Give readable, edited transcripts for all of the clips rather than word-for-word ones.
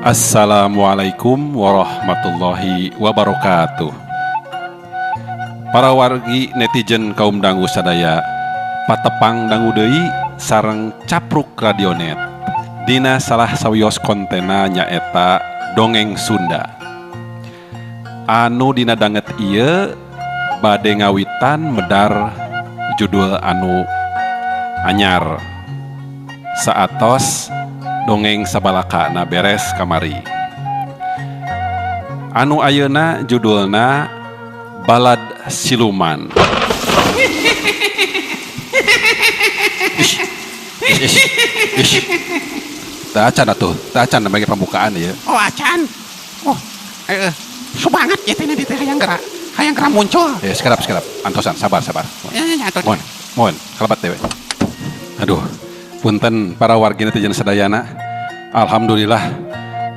Assalamualaikum warahmatullahi wabarakatuh. Para wargi netizen kaum dangu sadaya, patepang dangu deui sareng Capruk Radionet. Dina salah sawios kontena nyaeta dongeng Sunda. Anu dina danget ieu bade ngawitan medar judul anu anyar. Saatos dongeng sabalaka na beres kamari. Anu ayeuna judulna Balad Siluman. Ish, ish, ish. Teu acan atuh, teu acan bagi pembukaan ya. Oh acan. Oh, semangat ya teh teh hayang gerak. Hayang gerak muncul. Ya, sekarap sekarap. Antosan, sabar sabar. Ya, ya, ya, mohon, mohon, kalebat dewe. Aduh. Punten para wargi netizen sadayana. Alhamdulillah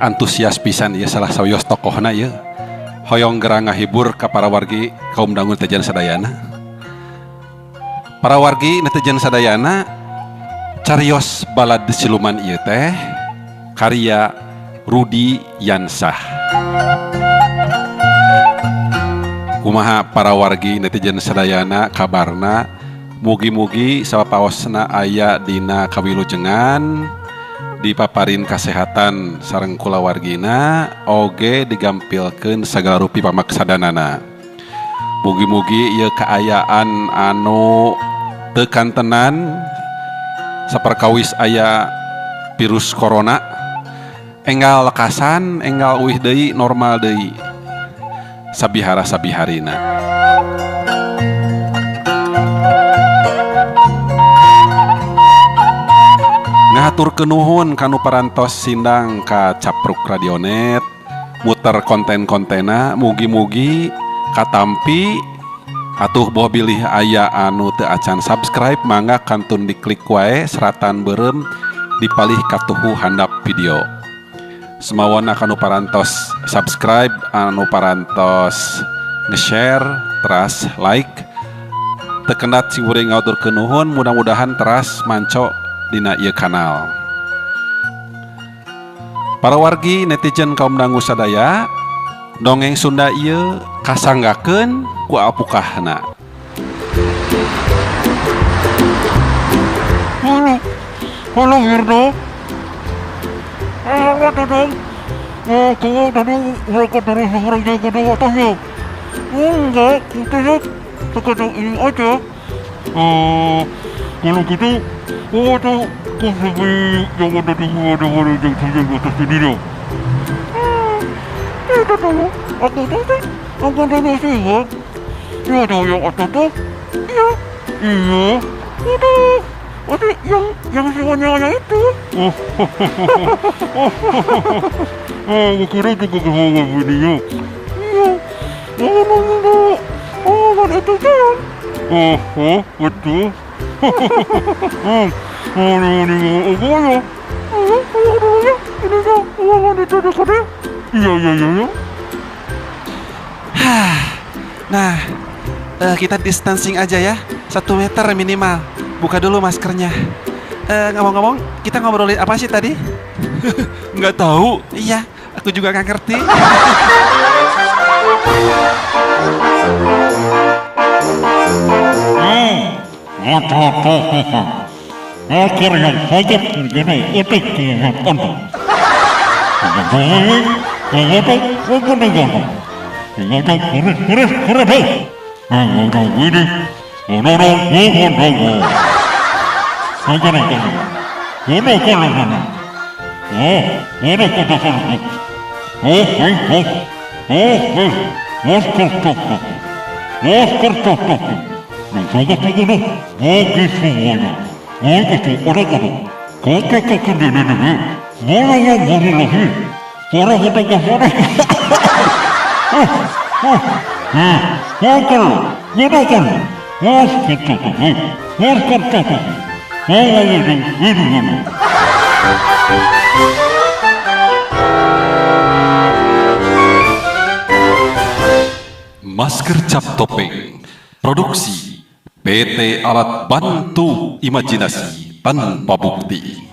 antusias pisan ieu salah sawios tokohna ieu. Hoyong gerang ngahibur ka para wargi kaum dangu netizen sadayana. Para wargi netizen sadayana, carios Balad Siluman ieu teh karya Rudi Yansah. Kumaha para wargi netizen sadayana kabarna? Mugi-mugi sapaosna aya dina kawilujengan, dipaparin kasehatan sareng kulawargina, oge digampilkeun sagala rupi pamaksadanana. Mugi-mugi ieu kaayaan anu teu kantenan saperkawis aya virus corona enggal lekasan, enggal uih deui, normal deui sabihara sabiharina. Ngahatur kenuhun kanu parantos sindang ka Capruk Radionet, muter konten-kontena, mugi-mugi katampi atuh boh bilih aya anu teu acan subscribe mangga kantun diklik wae seratan beureum dipalih katuhu handap video. Semawana kanu parantos subscribe, anu parantos nge-share, teras like, teu kendat sing kuring ngahatur kenuhun, mudah-mudahan teras manco dina ieu kanal. Para wargi netizen kaum dangu sadaya, dongeng Sunda ieu kasanggakeun ku apukahna. Halo, halo Wirdo. Halo Dadang. Kamu tadi mereka dari seorang jaga di atasnya. Enggak, katanya sekedar ini aja. Kalau gitu, oh tuh, kau yang ada di mana-mana yang terjaga atas ini. Tidak tahu, aku tuh sih, aku dari sini. Iya tahu yang ada tuh, iya, iya, udah, ada yang siwanya itu. Oh, aku kira juga kebawa video. Iya, oh, kan itu kan. Oh, betul. Iya. Nah, kita distancing aja ya, 1 meter minimal. Buka dulu maskernya. Ngomong-ngomong, kita ngobrolin apa sih tadi? Nggak tahu. Iya, aku juga nggak ngerti. Akhir yang sangat berguna untuk kesehatan Anda. Masker Cap Topeng, produksi PT Alat Bantu Imajinasi Tanpa Bukti.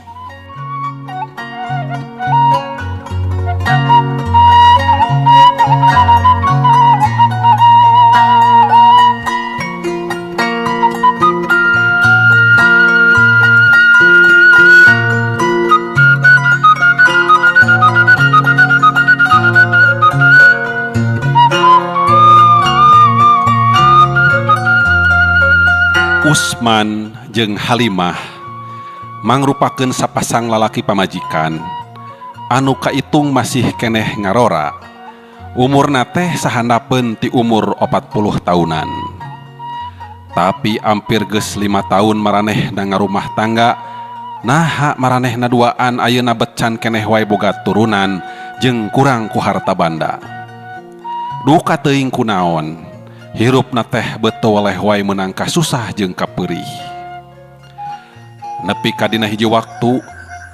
Usman jeung Halimah mangrupakeun sapasang lalaki pamajikan anu kaitung masih keneh ngarora. Umurna teh sahandapeun ti umur 40 tahunan. Tapi ampir geus 5 tahun maranehna ngarumah tangga, naha maranehna duaan ayeuna becan keneh wae boga turunan jeung kurang ku harta banda. Duka teuing kunaon, hirupna teh beto weleh wae meunang kasusah jeung kapeurih. Nepi ka dina hiji waktu,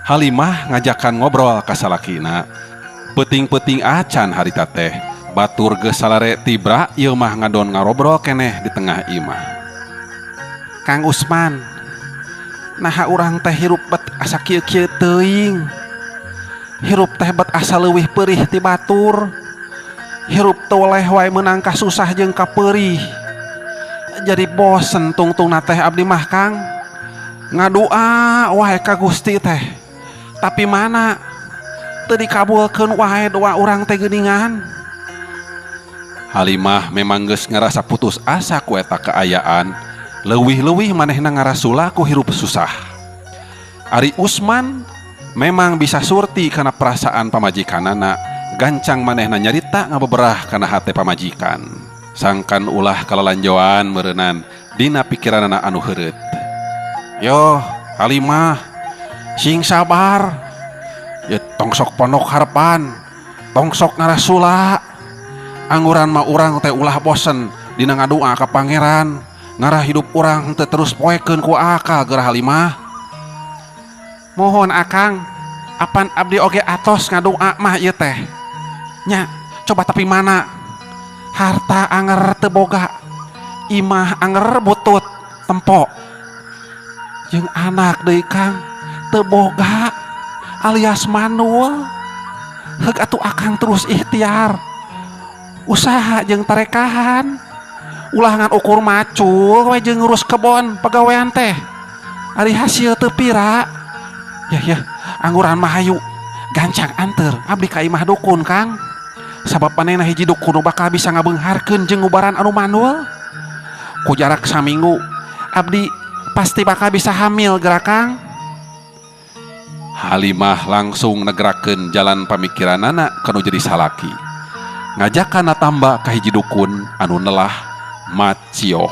Halimah ngajakan ngobrol ka salakina. Peuting-peuting acan harita teh, batur geus salare tibra ieu mah ngadon ngarobrol keneh di tengah imah. Kang Usman, naha urang teh hirup bet asa kieu-kieu teuing. Hirup teh bet asa leuwih peurih ti batur. Hirup teu weleh wae meunang kasusah jeung kapeurih. Jadi bosen tungtungna teh abdi mah Kang. Ngadua wae ka Gusti teh. Tapi mana teu dikabulkeun wae doa urang teh geuningan. Halimah memang geus ngarasa putus asa ku eta kaayaan, leuwih-leuwih manehna ngarasula ku hirup susah. Ari Usman memang bisa surti kana perasaan pamajikanana, gancang manehna nyarita ngabeberah kana hate pamajikan. Sangkan ulah kalalanjoan meureunnan dina pikiranana anu heureut. Yo, Halimah, sing sabar. Ya tong sok pondok harapan, tong sok ngarasula. Angguran mah urang teh ulah bosen dina ngadua ka pangeran, ngarah hidup urang teh terus poekeun ku akal geura Halimah. Mohon Akang, apan abdi oge atos ngadua mah ieu teh. Nya, coba tapi mana? Harta anger teu boga, imah anger butut tempo. Jeung anak deui Kang teu boga alias manul. Heug atuh Akang terus ikhtiar, usaha jeung tarekahan. Ulah ngan ukur macul we jeung ngurus kebon pagawean teh. Ari hasil teu pira. Ya ya, angguran mah hayu gancang anter abdi ka imah dukun Kang. Sabab manehna hiji dukun nu bakal bisa ngabeungharkeun jeung ngubaran anu manul. Ku jarak saminggu abdi pasti bakal bisa hamil geura Kang. Halimah langsung negerakeun jalan pamikiranana kanu jadi salaki. Ngajakan tamba ka hiji dukun anu nelah macioh.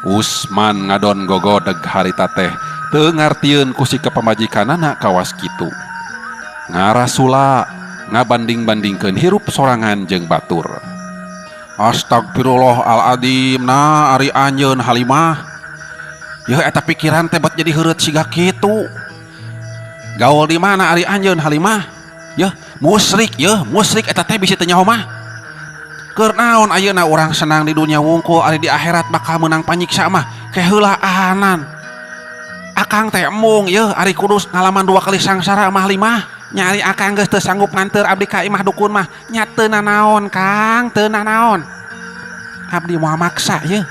Usman ngadon gogodeg harita teh teu ngartieun ku sikap pamajikanana kawas kitu. Ngarasula ngabanding-bandingkeun hirup sorangan jeung batur. Astagfirullahaladzim, nah ari anjeun Halimah. Yeuh eta pikiran teh bet jadi heureut siga kitu. Gaul di mana ari anjeun Halimah? Yeuh musyrik eta teh bisi teu nyaho mah. Keur naon ayeuna urang senang di dunia wungkul ari di akhirat bakal meunang panyiksa mah keheulaanan. Akang teh embung yeuh ari kudus ngalaman 2 kali sangsara mah Halimah. Nya ari akang geus teu sanggup nganteur abdi ka imah dukun mah nya teu nanaon Kang, teu nanaon. Abdi moal maksa yeuh.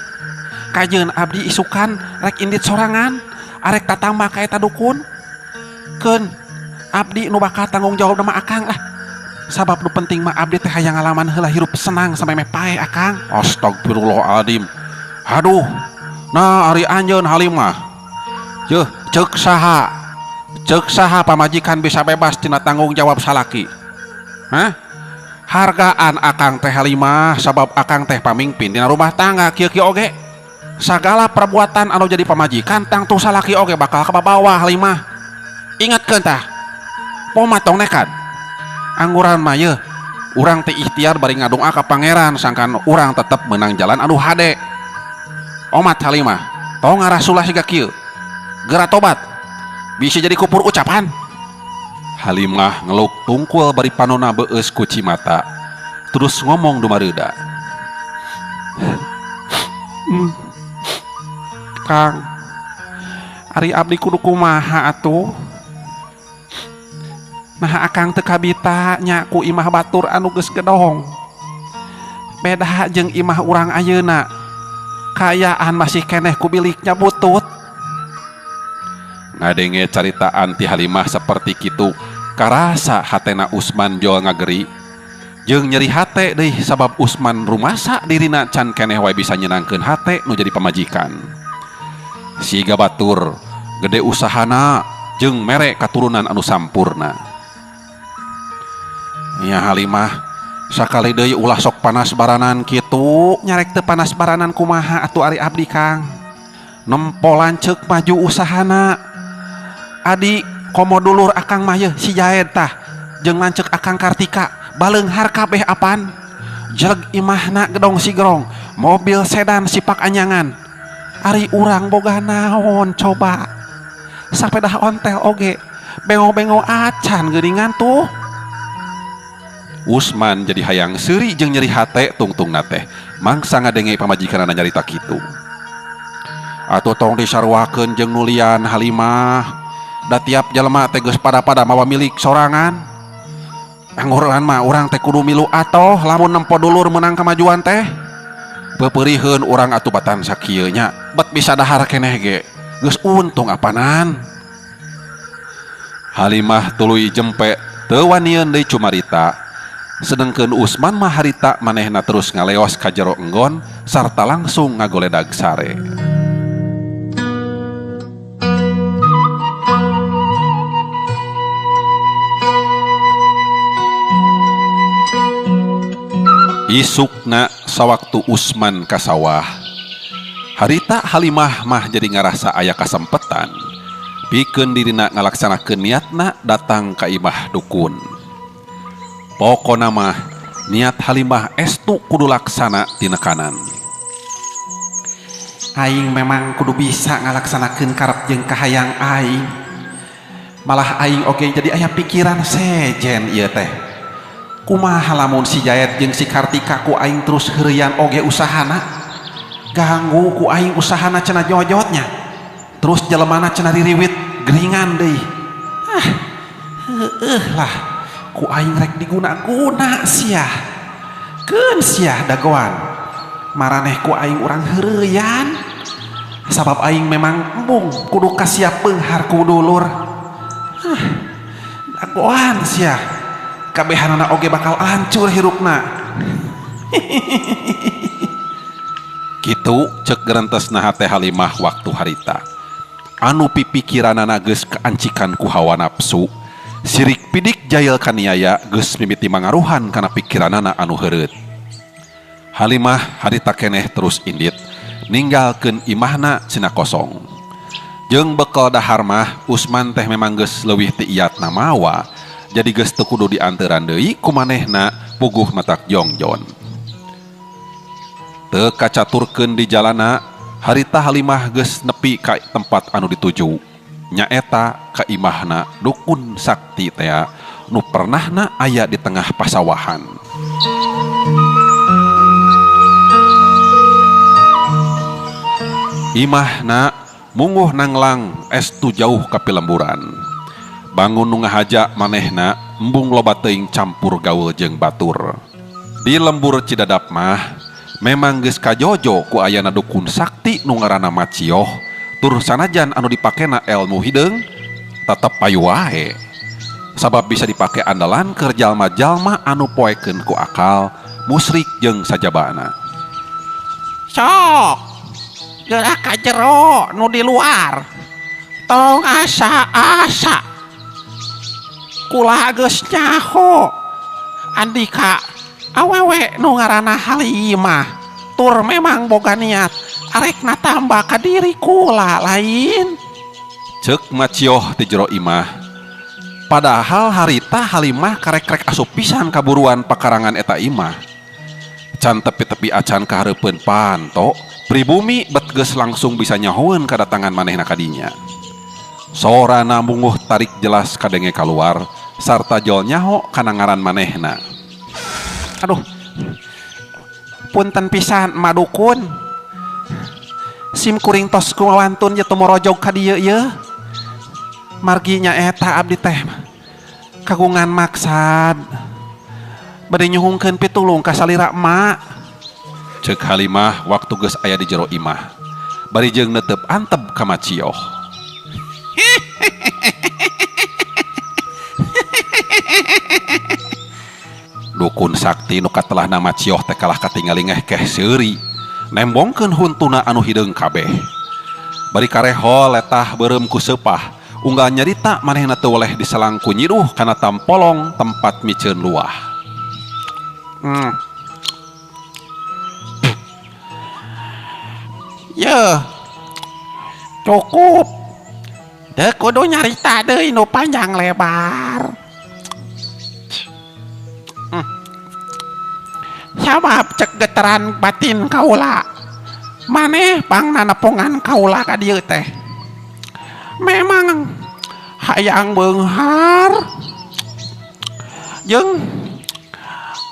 Kajeun abdi isukan rek indit sorangan, arek tatamba ka eta dukun. Keun abdi nu bakal tanggung jawab mah akang lah. Sabab nu penting mah abdi teh hayang ngalaman heula hirup senang sampai meh paeh akang. Astagfirullahaladzim. Aduh. Nah ari anjeun Halimah. Yeuh, ceuk saha? Ceuk saha pamajikan bisa bebas tina tanggung jawab salaki? Hah? Hargaan akang teh Halimah sabab akang teh pamingpin dina rumah tangga kieu-kieu oge. Sagala perbuatan anu jadi pamajikan tangtu salaki oge bakal kababawa Halimah. Ingatkeun tah. Poma tong nekat. Angguran mah yeuh, urang teh ikhtiar bari ngadonga ka pangeran sangkan urang tetep meunang jalan anu hade. Omat Halimah, tong ngarasulah siga kieu. Geura tobat. Bisa jadi kupur ucapan. Halimah ngeluk tungkul bari panona beueus ku cimata. Terus ngomong dumareuda. Kang, ari abdi kudu kumaha atuh? Nah akang teu kabita nya ku imah batur anu geus gedong. Beda jeung imah urang ayeuna. Kaayaan masih keneh ku biliknya butut. Ngadenge caritaan ti Halimah seperti kitu, karasa hatena Usman jol ngageri. Jeung nyeri hate deui sabab Usman rumasa dirina can keneh wae bisa nyenangkeun hate nu jadi pamajikan. Siga batur, gede usahana jeung mere katurunan anu sampurna. Nya Halimah, sakali deui ulah sok panas baranan kitu, nyarek teu panas baranan kumaha atuh ari abdi Kang. Nempo lanceuk maju usahana. Adi komo dulur akang mah yeuh si Jaed tah jeung lanceuk akang Kartika baleunghar kabeh apan. Jeleg imahna gedong sigrong, mobil sedan sipak anyangan. Ari urang boga naon coba. Sapedah ontel oge bengo-bengo acan geuningan tuh. Usman jadi hayang seuri jeung nyeri hate tungtungna teh mangsa ngadenge pamajikanana nyarita kitu. Atuh tong disaruakeun jeung nulian Halimah. Da tiap jelema teh geus pada-pada mawa milik sorangan. Angguran mah urang teh kudu milu atoh lamun nempo dulur meunang kamajuan teh. Pepeuriheun urang atuh batan sakieu nya, bet bisa dahar keneh ge. Geus untung apanan. Halimah tuluy jempe teu wanieun deui cumarita. Sedengkeun Usman mah harita manehna terus ngaleos ka jero enggon sarta langsung ngagoledag sare. Isukna sawaktu Usman ka sawah, harita Halimah mah jadi ngarasa aya kasempetan pikeun dirina ngalaksanakeun niatna datang ka imah dukun. Pokona mah niat Halimah estu kudu laksana tinekanan. Aing memang kudu bisa ngalaksanakeun karep jeung kahayang aing. Malah aing oge jadi aya pikiran sejen ieu teh. Kumaha lamun si Jaed jeung si Kartika ku aing terus heureuyan oge usahana, ganggu ku aing usahana cenah jojotnya, terus jelemana cenah ririwit geringan deui. Ah, heueuh lah, ku aing rek diguna-guna sia. Keun sia dagoan. Maraneh ku aing urang heureuyan. Sabab aing memang embung kudu kasiap beunghar ku dulur. Ah, dagoan sia. Kabehanana oge bakal hancur hirupna. Kitu cek gerentesna hate Halimah waktu harita. Anu pipikiranana geus kaancikan ku hawa nafsu, sirik pidik jail kaniaya geus mimiti mangaruhan kana pikiranana anu heureut. Halimah harita keneh terus indit ninggalkeun imahna cina kosong. Jeung bekel dahar mah Usman teh memang geus leuwih ti iatna mawa. Jadi geus teu kudu dianteran deui ku manehna puguh matak jongjon. Teu kacaturkeun di jalana, harita Halimah geus nepi ka tempat anu dituju. Nyaeta ka imahna dukun sakti tea nu pernahna aya di tengah pasawahan. Imahna munguh nanglang estu jauh ka pilemburan. Bangun nu ngahaja manehna embung loba teuing campur gaul jeung batur. Di lembur Cidadap mah memang geus kajojo ku ayana dukun sakti nu ngaranna Macioh, tur sanajan anu dipakena elmu hideung tetep payu wae. Sabab bisa dipake andalan keur jalma-jalma anu poekeun ku akal, musyrik jeung sajabana. Sok, geura ka jero nu di luar. Tong asa-asa. Kula geus nyaho. Andika awewe nu ngaranna Halimah tur memang boga niat arekna tambah ka diri kula lain. Ceuk Macioh ti jero imah. Padahal harita Halimah karek-rek asup pisan kaburuan pakarangan eta imah. Can tepi-tepi acan kahareupeun panto, pribumi bet geus langsung bisa nyahoeun kadatangan manehna ka dinya. Sorana munguh tarik jelas kadenge kaluar sarta jol nyaho kana ngaran manehna. Aduh, punten pisan madukun. Sim kuring tos kumawantun ye tumorojog ka dieu ye. Marginya eta abdi teh kagungan maksad bade nyuhungkeun pitulung ka salira emak. Ceuk Halimah waktu geus aya di jero imah bari jeung neuteup antep ka Macioh. Dukun sakti nu katelahna Macioh teh kalah katingali ngehkeh seuri nembongkeun huntuna anu hideung kabeh. Bari karehol letah beureum ku seupah unggal nyarita manehna teu weleh diselang ku nyiduh kana tampolong tempat miceun luah. Yeuh, cukup. Teu kudu nyarita deui nu panjang lebar. Sabab cek geteran batin kaula, maneh pangna nepungan kaula ka dieu teh. Memang hayang beunghar jeung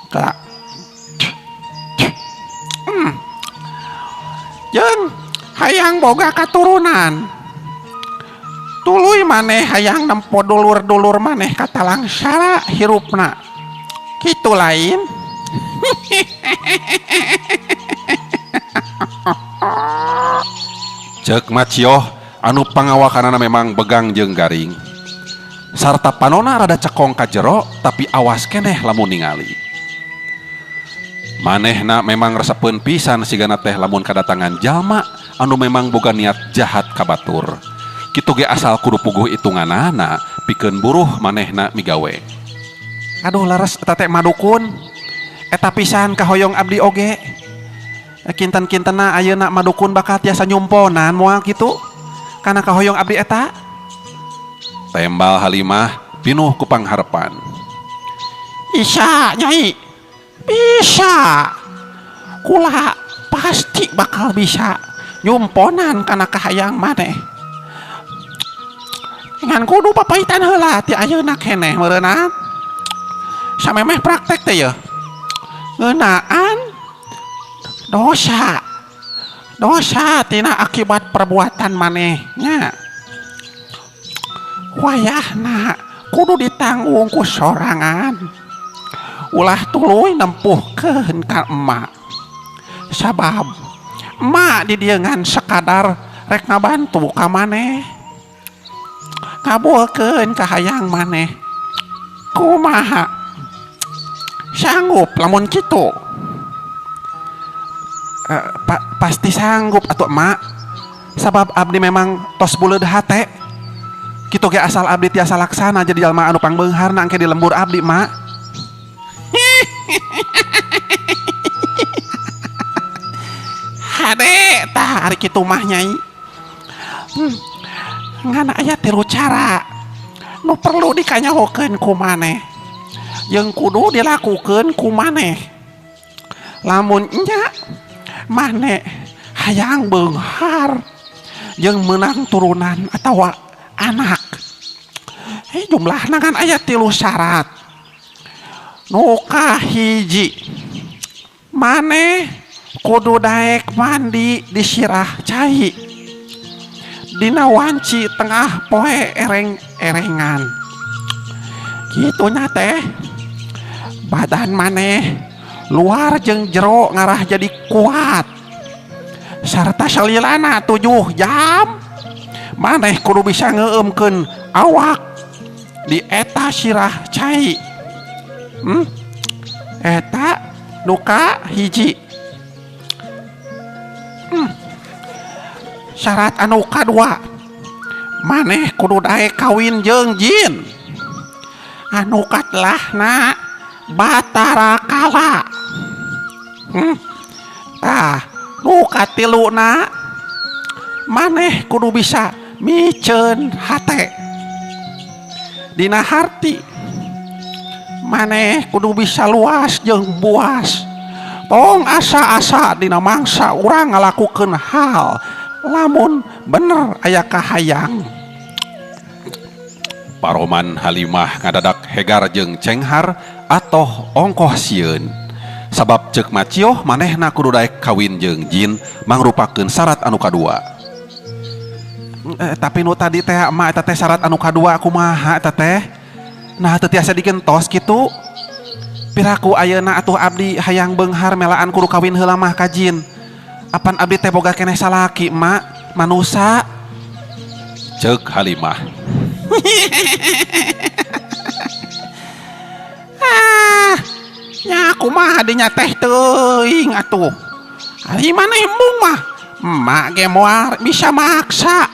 ka jeung hayang boga katurunan. Tuluy maneh hayang nempo dulur-dulur maneh katalangsara hirupna. Kitu lain. Ceuk Macioh anu pangawakanana memang begang jeung garing. Sarta panona rada cekong ka jero tapi awas keneh lamun ningali. Manehna memang resepeun pisan sigana teh lamun kadatangan jalma anu memang boga niat jahat ka batur. Kitu ge asal kudu puguh hitunganana pikeun buruh manehna migawe. Aduh leres eta teh madukun. Eta pisan kahoyong abdi oge. Kinten-kintena ayeuna madukun bakal tiasa nyumponan moal kitu. Kana kahoyong abdi eta. Tembal Halimah pinuh ku pangharepan. Isa nyai. Bisa. Kula pasti bakal bisa nyumponan kana kahayang maneh. Ngan kudu papaitan heula ti ayeuna keneh meureunna. Samemeh praktek teh yeuh. Ngeunaan dosa. Dosa tina akibat perbuatan maneh nya. Wayahna kudu ditanggung ku sorangan. Ulah tuluy nempuhkeun ka emak. Sabab emak di dieu ngan sekadar rek ngabantu ka maneh. Kabulkeun kahayang maneh. Kumaha? Sanggup lamun kitu? Pasti sanggup atuh emak. Sabab abdi memang tos buleud hate. Kitu ge asal abdi tiasa laksana jadi jalma anu pangbeungharna engke di lembur abdi mak. Hade tah ari kitu mah nyai. Ngan aya tilu cara nu perlu dikanyahokeun ku maneh. Jeung kudu dilakukeun ku maneh. Lamun nya maneh hayang beunghar jeung meunang turunan atawa anak. Jumlahna kan aya tilu syarat. Nu kahiji, maneh kudu daek mandi di sirah cai. Dina wanci tengah poe ereng-erengan. Kitunya teh badan maneh luar jeung jero ngarah jadi kuat. Sarta salilana 7 jam maneh kudu bisa ngeueumkeun awak Di eta sirah cai. Eta nu kahiji. Syarat anu kadua, maneh kudu daek kawin jeung jin anu katelahna Batara Kala. Tah nu katiluna, maneh kudu bisa miceun hate. Dina harti maneh kudu bisa luas jeung buas. Tong asa-asa dina mangsa urang ngalakukeun hal lamun bener aya kahayang. Paroman Halimah ngadadak hegar jeung cenghar atoh ongkoh sieun. Sabab ceuk Macioh manehna kudu daek kawin jeung jin mangrupakeun syarat anu kadua. Tapi nu tadi teh emak eta teh syarat anu kadua kumaha eta teh? Nah teu tiasa digentos kitu. Piraku ayeuna atuh abdi hayang beunghar melaan kudu kawin heula mah ka jin. Apan abdi teh boga keneh salaki emak manusa. Ceuk Halimah. Ah, nya kumaha dinya teh teuing atuh. Ari maneh embung mah emak ge moal bisa maksa.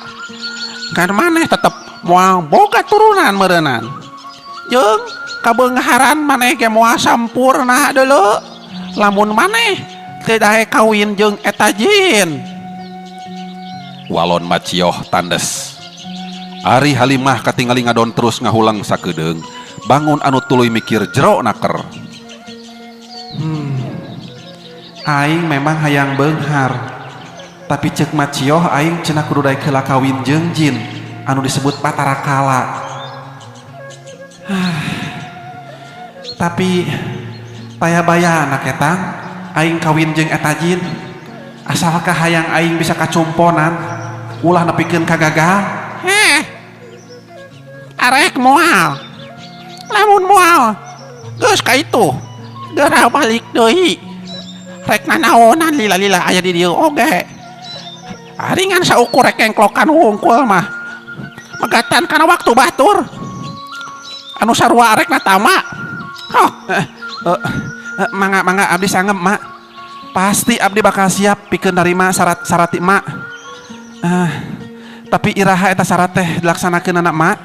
Kan maneh tetep moal boga turunan meureunnan. Jeung kabeungharan maneh ge moal sampurna deuleu lamun maneh teu daek kawin jeung eta jin. Walon Macioh tandes. Ari Halimah katingali ngadon terus ngahulang sakedeung, bangun anu tuluy mikir jero naker. Aing memang hayang beunghar. Tapi ceuk Macioh aing cenah kudu daek heula kawin jeung jin anu disebut Batara Kala. Tapi taya-bayana ketang aing kawin jeung eta jin. Asal kahayang aing bisa kacumponan, ulah nepikeun kagagal. Heh. Arek moal. Lamun moal geus ka itu. Geura balik deui. Rek nanaonan lila-lila aya di dieu oge. Ari ngan saukur rek engklokan wungkul mah. Megatan kana waktu batur. Anu sarua arek na tama. Oh. Mangga mangga abdi sangem mak. Pasti abdi bakal siap pikeun narima syarat-syarat ti mak. Tapi iraha eta syarat teh dilaksanakeun anak mak.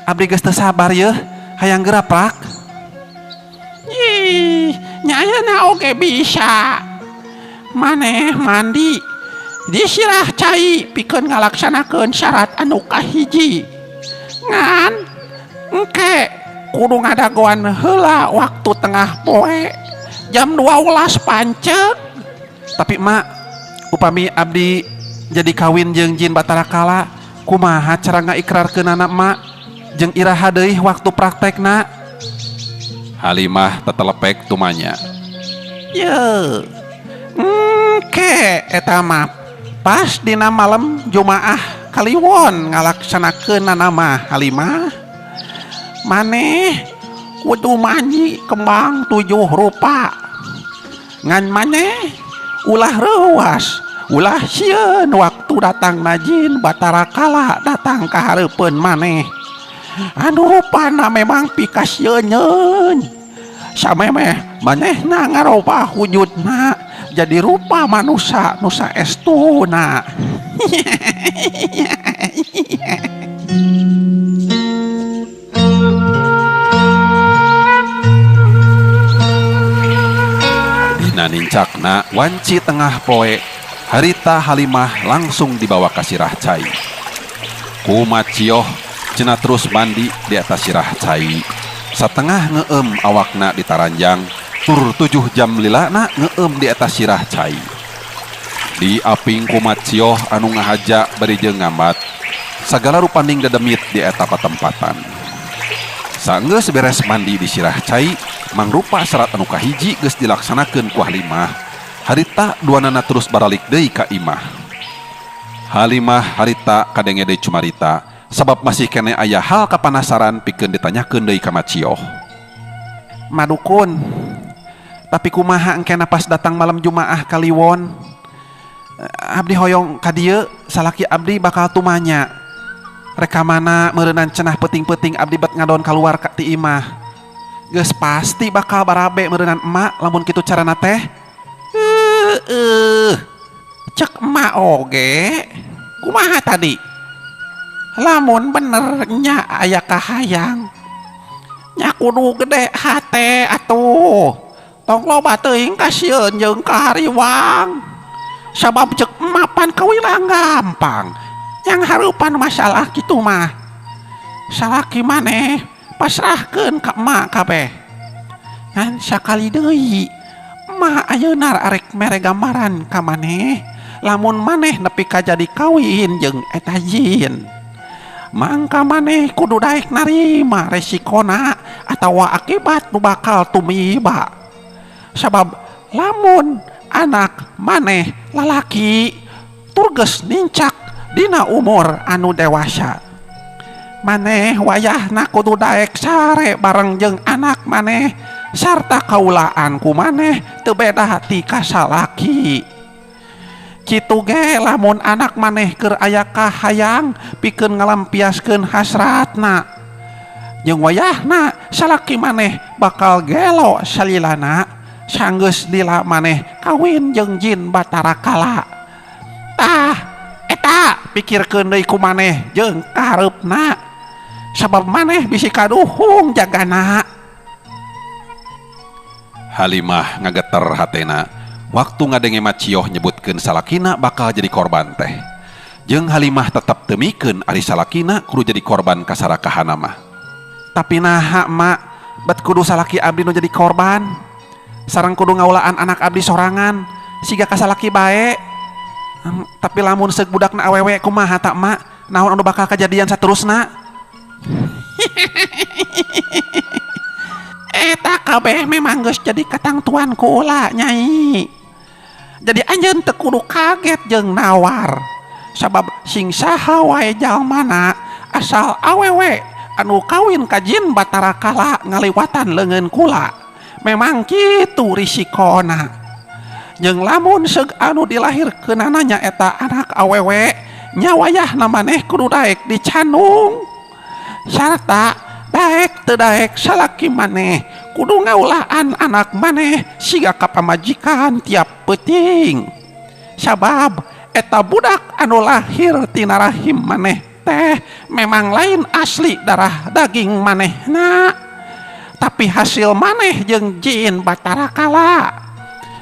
Abdi geus teu sabar yeuh, hayang geura prak. Ih, nya ayeuna oge bisa. Maneh mandi disirah cai pikeun ngalaksanakeun syarat anu kahiji. Ngan engke kudu ngadagoan heula waktu tengah poe jam 12 panceg. Tapi mak, upami abdi jadi kawin jeung jin Batara Kala, kumaha cara ngaikrarkeunana mak? Jeung iraha deui waktu praktekna? Halimah tetelepek tumanya. Ye, engke eta mah pas dina malam Jumaah Kaliwon ngalaksanakeunana mah Halimah. Maneh kudu mandi kembang 7 rupa. Ngan maneh ulah reuas, ulah sieun waktu datang najin Batara Kala datang ka hareupeun maneh. Anu rupana memang pikasieun. Samemeh manehna ngarobah wujudna jadi rupa manusa nu saestuna. Dina nincakna wanci tengah poe, harita Halimah langsung dibawa ka sirah cai. Ku Macioh cenah terus mandi di atas sirah cai. Satengah ngeem awakna ditaranjang, tur 7 jam lilana ngeem di atas sirah cai. Di aping ku Macioh anu ngahaja bari jeung ngambat, sagala rupaning dedemit di eta patempatan. Sanggeus beres mandi di sirah cai, mangrupa syarat anu kahiji geus dilaksanakeun ku Halimah. Harita duanana terus baralik deui ka imah. Halimah harita kadenge deui cumarita, sabab masih kene aya hal kapanasaran pikeun ditanyakeun deui ka Macioh. Madukun, tapi kumaha engkena pas datang malam Jumaah Kaliwon? Abdi hoyong ka dieu salaki abdi bakal tumanya. Rek ka mana meureunan cenah peuting-peuting abdi bet ngadon kaluar ka ti imah. Geus pasti bakal barabe meureunan emak lamun kitu carana teh. Heueuh. Cek emak oge. Kumaha tadi? Lamun bener nya aya kahayang. Nya kudu gede hate atuh. Tong loba teuing kasieun jeung kahariwang. Sabab cek emak pan kawilang gampang. Yang hareupan masalah kitu mah. Salaki maneh pasrahkeun ka emak kabeh. Ngan sakali deui emak ayeuna arek mere gambaran ka maneh lamun maneh nepi ka jadi kawin jeung eta jin. Mangka maneh kudu daek narima resikona atawa akibat nu bakal tumiba. Sabab lamun anak maneh lalaki tur geus nincak dina umur anu dewasa. Maneh wayahna kudu daek sare bareng jeung anak maneh sarta kaulaan ku maneh teu beda ti ka salaki. Kitu ge lamun anak maneh keur aya kahayang pikeun ngalampiaskeun hasratna. Jeung wayahna salaki maneh bakal gelo salilana sanggeus lila maneh kawin jeung jin Batara Kala. Tah eta pikirkeun deui ku maneh jeung kahareupna. Sabab maneh bisi kaduhung jagana. Halimah ngageter hatena waktu ngadenge Macioh nyebutkeun salakina bakal jadi korban teh. Jeung Halimah tetep teu mikeun ari salakina kudu jadi korban kasarakahana mah. Tapi naha mak bet kudu salaki abdi nu jadi korban. Sareng kudu ngaulaan anak abdi sorangan siga kasalaki bae. Tapi lamun seug budakna awewe kumaha tak mak? Naon anu bakal kajadian saterusna? Eta kabeh memang geus jadi katangtuan ku ula nyai. Jadi anjeun teu kudu kaget jeung nawar. Sabab sing saha wae jalmana asal awewe anu kawin ka jin Batara Kala ngaliwatan leungeun kula. Memang kitu risikona. Jeung lamun seug anu dilahirkeunana nya eta anak awewe nya wayahna maneh kudu daek dicandung. Sarta daek teu daek salaki maneh kudu ngaulaan anak maneh siga ka pamajikan tiap peuting. Sabab eta budak anu lahir tina rahim maneh teh memang lain asli darah daging manehna, tapi hasil maneh jeung jin Batara Kala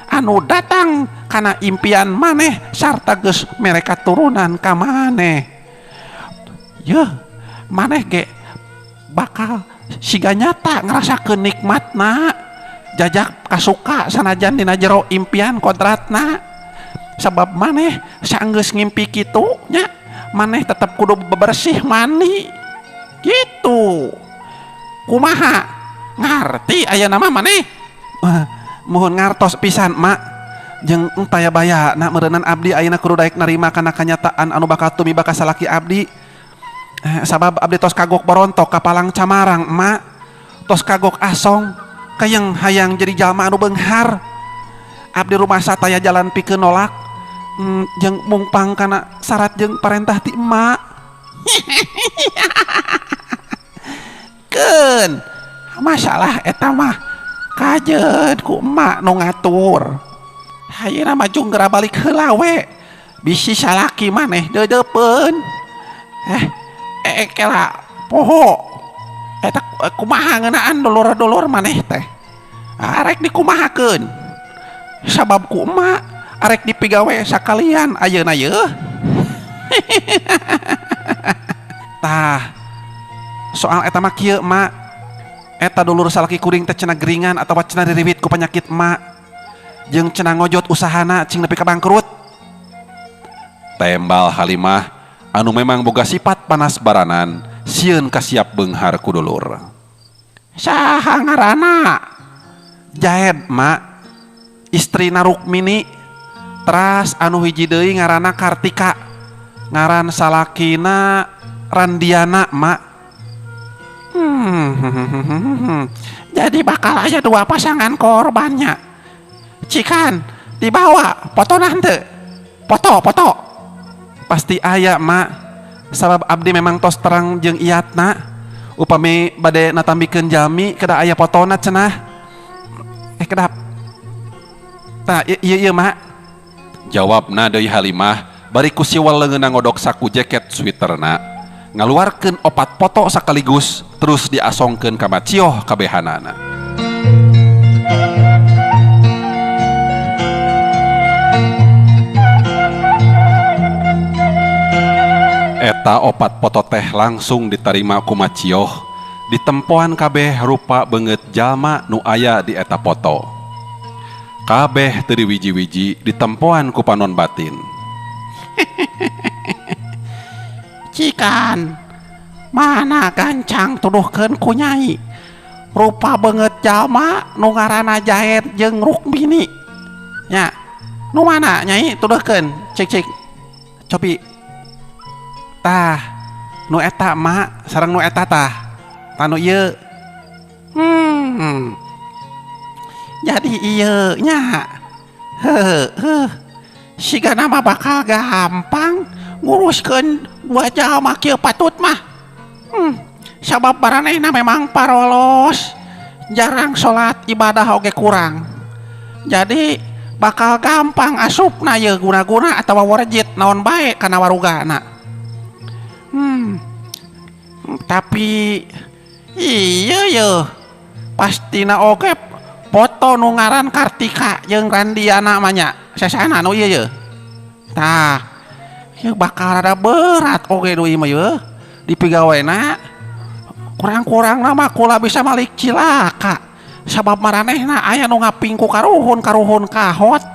anu datang kana impian maneh sarta geus mere katurunan ka maneh. Yeuh, maneh ge bakal siga nyata ngerasakeun nikmatna, jajak kasuka sanajan dina jero impian kodratna. Sabab maneh sanggeus ngimpi kitu nya, maneh tetep kudu bebersih mandi. Gitu. Kumaha? Ngarti aya nama maneh? Mohon ngartos pisan mak. Jeung taya baya nak meureunan abdi ayeuna kudu daek narima kana kanyataan anu bakal tumiba ka salaki abdi. Sabab abdi tos kagok borontok ka palang camarang emak, tos kagok asong kayeng hayang jadi jalma anu beunghar. Abdi rumasa taya jalan pikeun nolak, jeung mungpang kana syarat jeung parentah ti emak. Keun masalah eta mah kajeun ku emak nu ngatur. Ayeuna mah jung geura balik heula we, bisi salaki maneh deudeupeun. Kela poho eta kumaha ngeunaan dulur-dulur maneh teh. Arek dikumahakeun. Sabab ku emak arek dipigawe sakalian ayeuna yeuh. Tah soal eta mah kieu mak. Eta dulur salaki kuring teh cenah geringan atawa cenah diriwit ku penyakit emak. Jeung cenah ngojot usahana cing nepi ka bangkrut. Tembal Halimah anu memang boga sifat panas baranan, sieun kasiap beunghar ku dulur. Saha ngaranna? Jaed mak, istrina Rukmini. Teras anu hiji deui ngaranna Kartika. Ngaran salakina Randiana mak. Jadi bakal aya dua pasangan korbannya. Cikan dibawa foto nanti. Foto, foto. Pasti aya mak. Sabab abdi memang tos terang jeung iatna. Upami bade natambikeun jalmi kedah aya fotona cenah. Kedap. Tah ieu ieu mak. Jawabna deui Halimah bari ku siwal leungeunna ngodok saku jaket sweaterna. Ngaluarkeun opat foto sakaligus terus diasongkeun ka Macioh kabehanana. Eta opat foto teh langsung ditarima ku Macioh, ditempoan kabeh rupa beungeut jalma nu aya di eta foto. Kabeh teu diwiji-wiji ditempoan ku panon batin. Cikan, mana gancang tuduhkeun ku nyai. Rupa beungeut jalma nu ngaranna Jaed jeung Rukmini. Nya, nu mana nyai tuduhkeun? Cik cik. Cobi. Tah, nu eta mak sareng nu eta tah. Tah nu ieu. Jadi ieu nya. Heuh. Sigana mah bakal gampang nguruskeun dua jalma kieu patut mah. Sabab baranehna memang parolos, jarang salat, ibadah oge kurang. Jadi bakal gampang asupna ieu guna-guna atawa warjit naon bae kana warugana. Tapi iya ye pastina oge foto nu ngaran Kartika jeung Randiana mah nya sesana nu ieu ye. Tah, ieu bakal rada berat oge deui mah ye dipigawena. Kurang-kurangna mah kula bisa malik cilaka sabab maranehna aya nu ngapingku karuhun-karuhun kahot.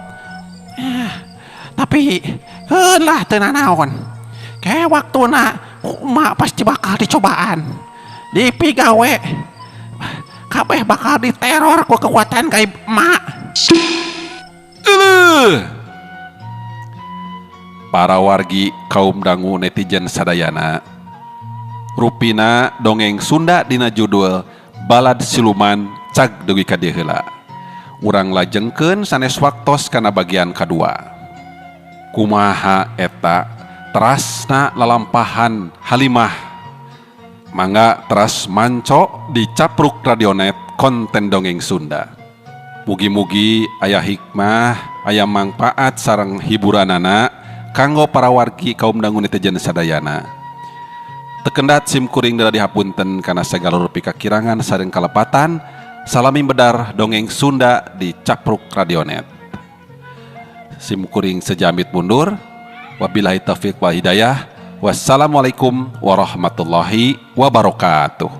Tapi heun lah teu nanaon. Ke waktuna mak pasti bakal dicobaan, dipigawe, kabeh bakal diteror ku kekuatan gaib mak. Para wargi kaum dangu netizen sadayana, rupina dongeng Sunda dina judul Balad Siluman cag dugi ka dieu heula. Urang lajengkeun sanes waktos kana bagian kadua. Kumaha eta terasna lalampahan Halimah? Mangga teras manco di Capruk Radionet konten dongeng Sunda. Mugi-mugi aya hikmah, aya mangpaat sareng hiburanana kanggo para wargi kaum dangu netizen sadayana. Tekendat sim kuring dala dihapunten kana sagala rupi kakirangan sareng kalepatan. Salami bedar dongeng Sunda di Capruk Radionet. Sim kuring sejamit mundur. Wabillahi taufiq wal hidayah. Wassalamualaikum warahmatullahi wabarakatuh.